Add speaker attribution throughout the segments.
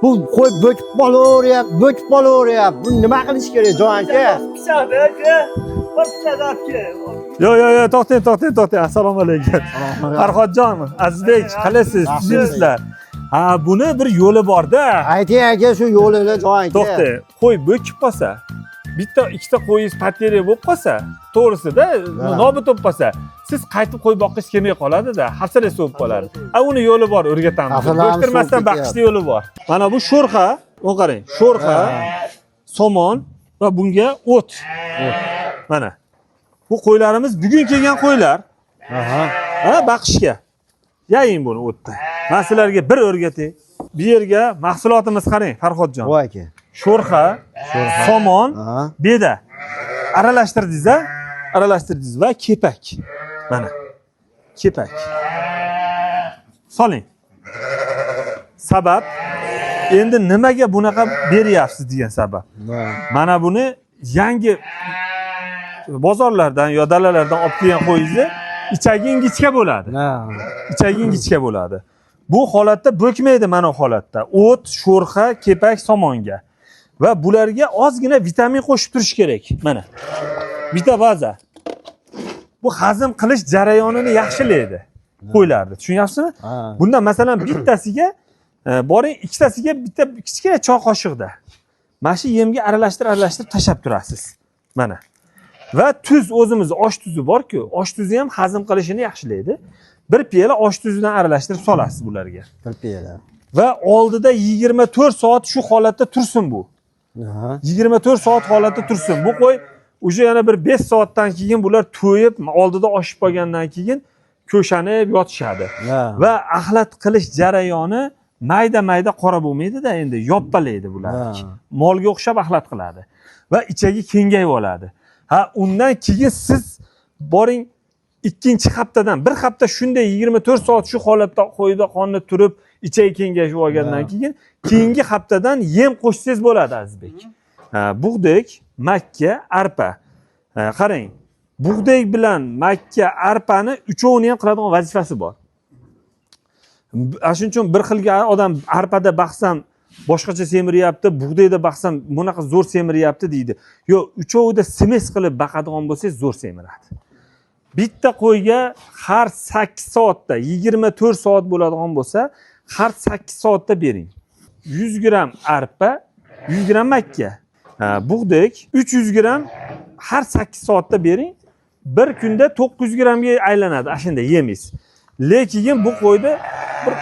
Speaker 1: Bu qo'y bo'kib qolaveryapti, bo'kib qolaveryapti. Buni nima qilish kerak, jon aka?
Speaker 2: Pichoqda aka. Bir pichoq olib kel.
Speaker 3: Yo, yo, yo, to'xtang, to'xtang, to'xtang. Assalomu alaykum. Farhodjon, Azizbek, qalaysiz?
Speaker 1: Yaxshi.
Speaker 3: Tuzukmisizlar? Ha, buni bir yo'li bor-da.
Speaker 1: Ayting aka, shu yo'lini, jon aka.
Speaker 3: To'xtang, qo'y bo'kib qolsa, bitta ikkita qo'yingiz потеря bo'lib qolsa, to'g'risida nobud bo'lib qolsa, siz qaytib qo'y boqqingiz kelmay qoladida, hafsalangiz sovib qoladi. A, uni yo'li bor, o'rgatamiz.
Speaker 1: Hafsalamiz
Speaker 3: Bo'ktirmasdan
Speaker 1: sovib
Speaker 3: baqishni yo'li bor. Mana bu sho'rxa, uni qarang, sho'rxa, somon va bunga o't. Mana. Bu qo'ylarimiz bugun kelgan qo'ylar.
Speaker 1: Aha.
Speaker 3: Ha, baqishga. Yaying buni o'tda. Men sizlarga bir o'rgatay. Bu yerga mahsulotimiz qarang, Farhodjon.
Speaker 1: Voy aka.
Speaker 3: Sho'rxa, somon,
Speaker 1: Aha.
Speaker 3: beda. Aralashtirdingiz, a? Aralashtirdingiz va kepak. Mana. Kepak. Soling. Sabab endi nimaga bunaqa beryapsiz degan sabab. Mana buni yangi bozorlardan yo dalalardan olib kelgan qo'yingizni ichagi ingichka bo'ladi. Ichagi ingichka bo'ladi. Bu holatda bo'kmaydi mana bu holatda. O't, sho'rxa, kepak, somonga. Va bularga ozgina vitamin qo'shib turish kerak. Mana. Vitabaza. Bu hazm qilish jarayonini yaxshilaydi. Qo'ylarni. Tushunyapsizmi?
Speaker 1: Ha.
Speaker 3: Bundan masalan bittasiga boring, ikkitasiga bitta kichkina choy qoshiqda. Mana shu yemga aralashtirib aralashtirib tashlab turasiz. Mana. Va tuz, o'zimiz osh tuzi bor-ku, osh tuzi ham hazm qilishini yaxshilaydi. Bir piyola osh tuzidan aralashtirib solasiz bularga.
Speaker 1: Bir piyola.
Speaker 3: Va oldida 24 soat shu holatda tursin bu.
Speaker 1: Aha.
Speaker 3: 24 soat holatda tursin. Bu qo'y уже yana bir 5 soatdan keyin bular to'yib, oldida oshib qolgandan keyin ko'shanib yotishadi.
Speaker 1: Ha.
Speaker 3: Va axlat qilish jarayoni mayda mayda qora bo'lmaydida, endi yoppalaydi bular.
Speaker 1: Ha.
Speaker 3: Molga o'xshab axlat qiladi va ichagi kengayib oladi. Ha, undan keyin siz boring, ikkinchi haftadan bir hafta shunday 24 soat shu holatda qo'yda qonni turib, ichagi kengayib olgandan keyin keyingi haftadan yem qo'shsangiz bo'ladi, Azizbek. Ha, bug'doy, makka, arpa. Ha, qarang, bug'doy bilan makka, arpani uchovini ham qiladigan vazifasi bor. Ana shuning uchun bir xilga odam arpada baqsam boshqacha semiryapti, bug'doyda baqsam bunaqa zo'r semiryapti deydi. Yo'q, uchovida смесь qilib baqadigan bo'lsangiz, zo'r semiradi. Bitta qo'yga har 8 soatda, 24 soat bo'ladigan bo'lsa, har 8 soatda bering. 100 gramm arpa, 100 gramm makka, ha, bug'doy 300 gramm har 8 soatda bering. Bir kunda 900 grammga aylanadi ana shunda yemaysiz. Lekin bu qo'yni bir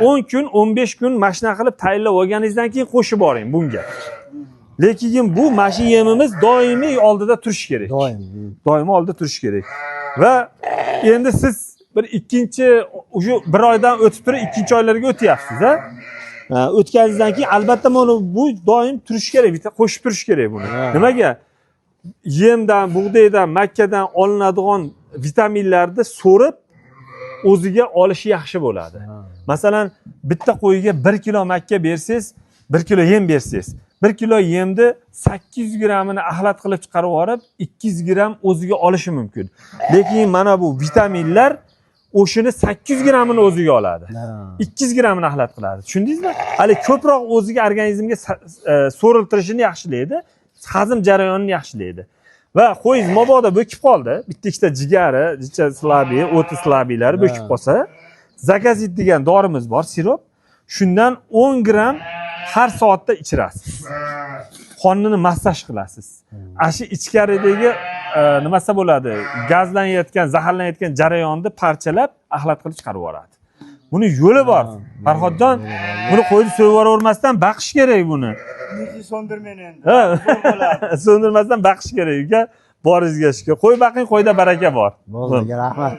Speaker 3: 10 kun, 15 kun mana shunaqa qilib tayinlab olganingizdan keyin qo'shib boring bunga. Lekin bu mana shu yemimiz doimiy oldida turishi kerak.
Speaker 1: Doim.
Speaker 3: Doimo oldida turishi kerak. Va endi siz bir ikkinchi, уже bir oydan o'tib turib ikkinchi oylarga o'tyapsiz, a? Ha, o'tganingizdan keyin albatta mana bu doim turishi kerak, bitta qo'shib turish kerak buni.
Speaker 1: Ha.
Speaker 3: Nimaga? Yemdan, bug'doydan, makkadan olinadigan vitaminlarni so'rib o'ziga olishi yaxshi bo'ladi. Masalan, bitta qo'yga 1 kilo makka bersangiz, 1 kilo yem bersangiz, 1 kilo yemni 800 grammini axlat qilib chiqarib yuborib, 200 gramm o'ziga olishi mumkin. Lekin mana bu vitaminlar o'shini 800 grammini o'ziga oladi. 200 grammini axlat qiladi. Tushundingizmi? Hali ko'proq o'ziga organizmga so'riltirishini yaxshilaydi, hazm jarayonini yaxshilaydi. Va qo'yingiz mabodo bo'kib qoldi, bitta ikkita jigari, jicha слабый, o'ti слабый lari bo'kib qolsa, Zakazit degan dorimiz bor, sirop. Shundan 10 gramm har soatda ichirasiz. Qonnini massaj qilasiz. Ana shu ichkaridagi nimasi bo'ladi? Gazlanayotgan, zaharlanayotgan jarayonni parchalab, axlat qilib chiqarib yuboradi. Buni yo'li bor. Farhodjon, buni qo'yni so'yib yuboravermasdan baqish kerak buni.
Speaker 2: Bizni so'ndirmang endi.
Speaker 3: Ha.
Speaker 2: Zo'r bo'ladi.
Speaker 3: So'ndirmasdan baqish kerak, uka. Boringizga shukur. Qo'y baqing, qo'yda baraka bor.
Speaker 1: Bo'ldi, rahmat.